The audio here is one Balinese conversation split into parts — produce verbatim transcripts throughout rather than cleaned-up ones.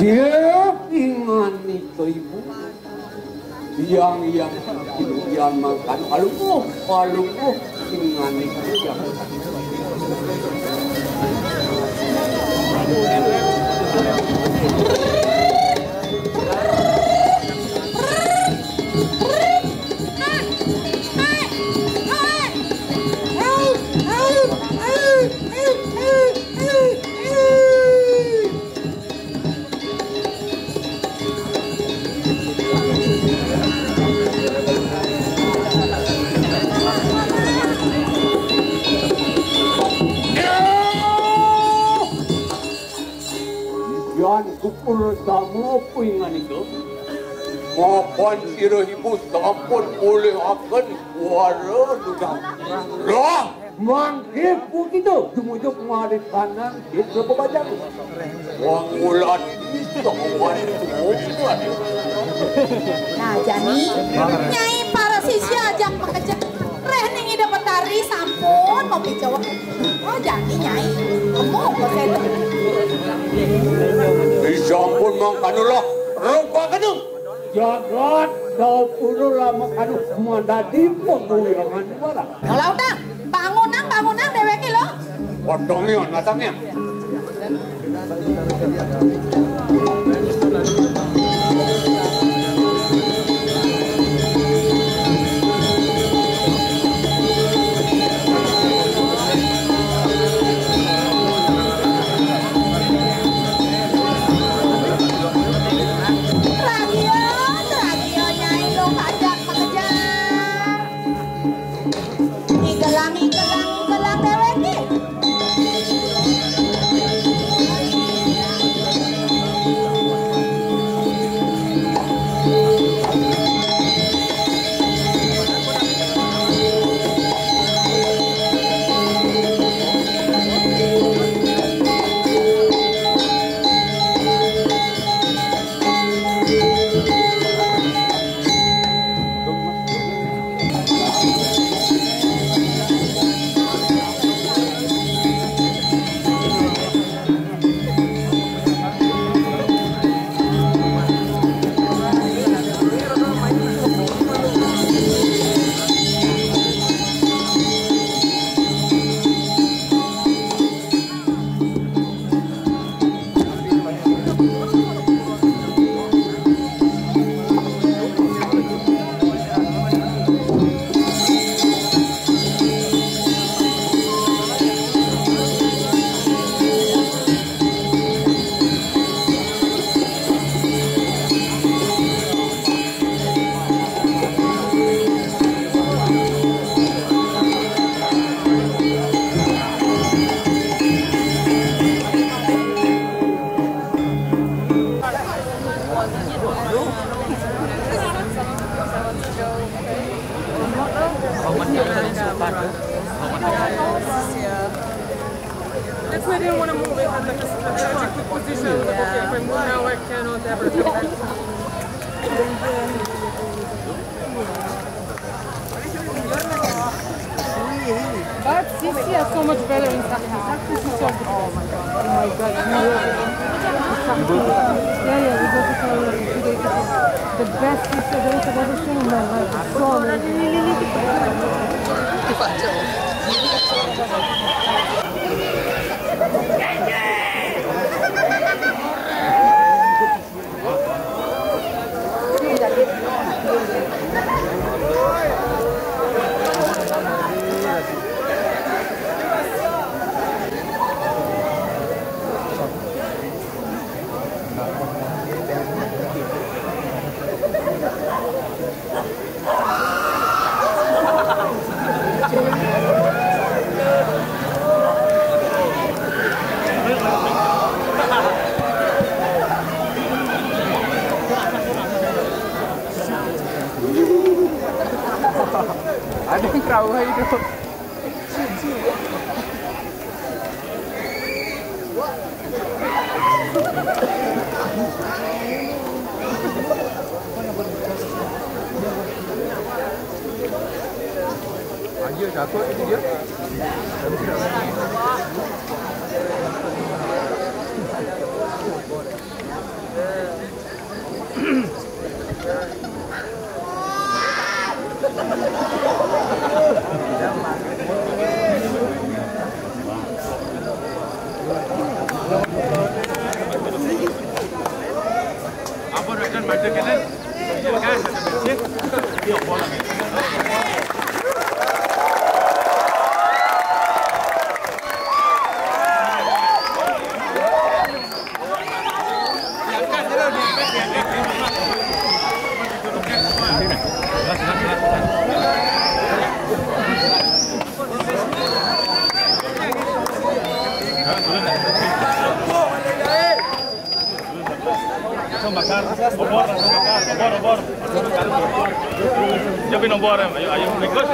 Dia ingan itu ibu. Yang yang yang makan alukuh alukuh ingan itu yang Yan kupur sama puingan itu. Mapan sira ibu sampun oleh akan suara dudak. Lah, mangke puji to, jumujug malih kanan kita bebajang. Wong ulat iso wani tuwukan. Nah, jani, Nyai para sisya ajak makejang. Reh ning Ida Betari sampun mopi jawab. Oh, jani, Nyai. Emu, kok saya Sampun mangkana lah, rupa kedung. Jagat Daupura lama kaduh madadi paguyangan wara. Yola utang, bangunang, bangunang déwéké lo. Potongnya, natangnya. Rahayu, rahayu, Nyai Luh Panjang Makejang. Igelang, igelang, igelang déwéké. That's why I didn't want to move. It had like a strategic position. I was like, okay, if I move now, I cannot ever come back. But Sisi is so much better in Sakya. Sakya is so good. Oh my god. Oh my god. Yeah, yeah, we go to Sakya. The best pizza that I've ever seen in my life. It's so amazing. Ada yang terawih itu. Ayo, takut itu dia. Langsung bakar, obor, langsung bakar, obor, obor. Siapin obor, em. Ayo, ayo, request.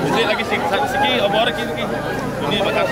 Ini lagi sik-, sik-, siki, obor, siki, siki. Ini bakar.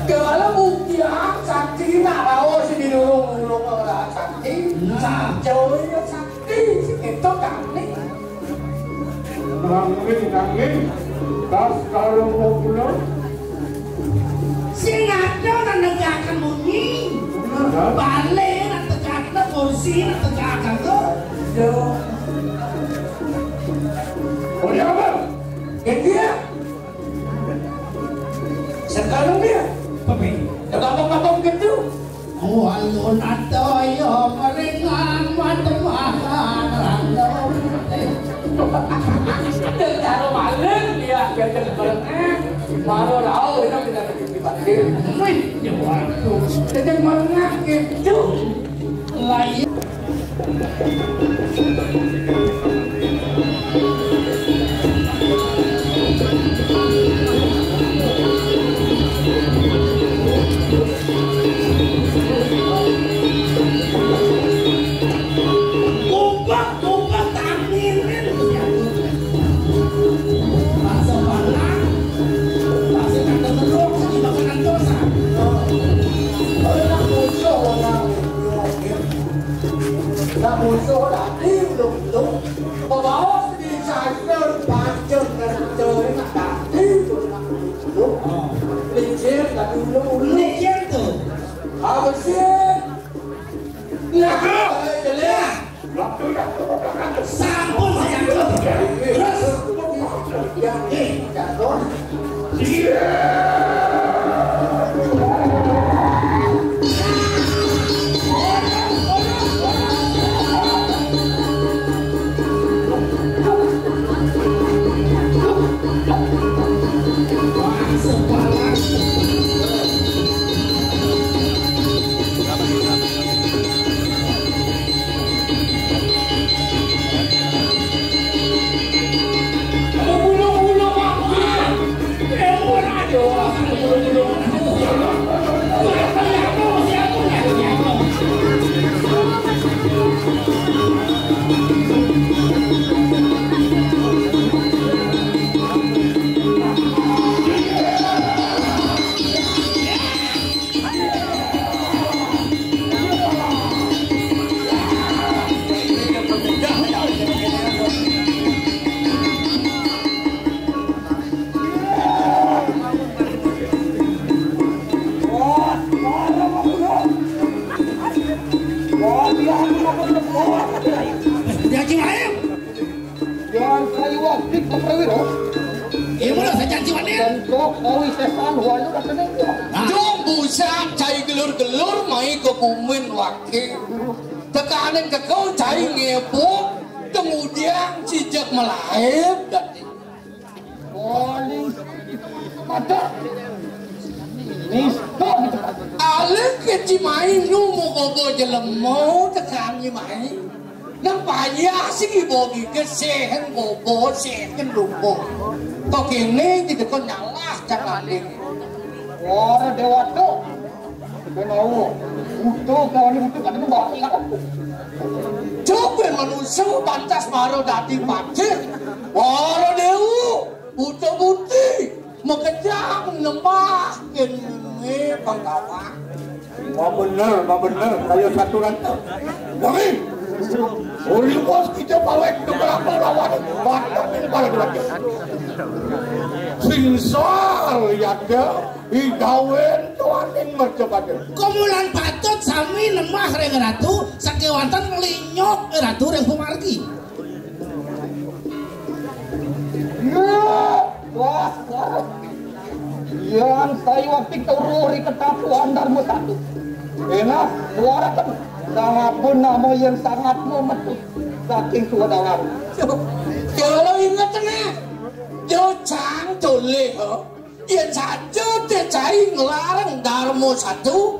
Kala bukti ah, sakti nak bawa si dilurung-lurung lah sakti. Nah. Sakti, sakti, itu kami. Nanging, nanging, tas kalau mau pulang. Sing ada nang negakan munyi. Nah. Balik nang tegakna kursi, nang tegakna tuh. Yo. Oh, ya, Bang. Ganti ya. Sekarang dia. Papi. Dah gampang-gampang gitu. Walun ataya maringan matemahan random. Dan cara maling dia, dia jadi bareng, eh, maro rau, ini tidak terjadi banjir. Wih, ya waduh. Jadi merengah gitu. Lah, iya. Kumpul, kumpul, tamirin. Bahasa Balang. Bahasa kata terus, di makanan dosa. Nak musuh orang. Nak musuh dah, di belum-belum. Pembawa sedih saya, panjang dan jauh, nak dah, di belum-belum. Licin, tak dulu. Licin tu. Apa sih? Nah, jelas. Sampun, Pak Cangkem. Terus. Eh. Jangan kayu wajib, Pak Prawiro. Iya, mula sajan jiwane. Dan kok kawi sesan walu rasane. Nah. Cung busak cai gelur-gelur mai kebumen wake. Tekaning keko cai ngepuk, kemudian sijak melaib dadi. Paling mata. Nista gitu. Alih keci mai nu mau gobo jelemo tekan mai. Nang payah sing ibogi ke sehen gobo sehen lumbo. Kok kene gitu kok nyalah cakane. Wah, Dewa tuh. Kenau. Butuh kawan butuh kan bapak. Coba manusia pantas maro dadi pacir. Wara dewu, buta buti, makejang nembah kene Bangkawan. Wah bener, wah bener, kaya saturan. Wangi. Uli bos kita pawek ke belakang lawan. Batak yang paling lagi. Singsal ya deh. Igawen tuaning mercebade. Kumulan patut sami nembah ring ratu, sakewanten linyok ratu ring pamargi. Ya, wah, wah. Yang saya waktu turu ri ketapuan Dharma Satu. Enak, suarakan. Sangat pun nama yang sangat memetik saking suara dalam. Kalau inget nih, yo cang toleh, ho. Yen saja teh cai nglarang Darma Satu.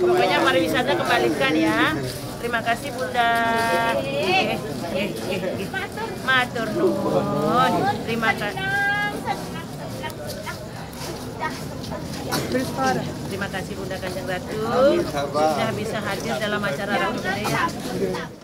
Pokoknya pariwisata kembalikan ya. Terima kasih Bunda. Eh, eh, eh, eh. Matur nuwun. Terima kasih. Terima kasih Bunda Kanjeng Ratu sudah bisa hadir dalam acara Ratu Budaya.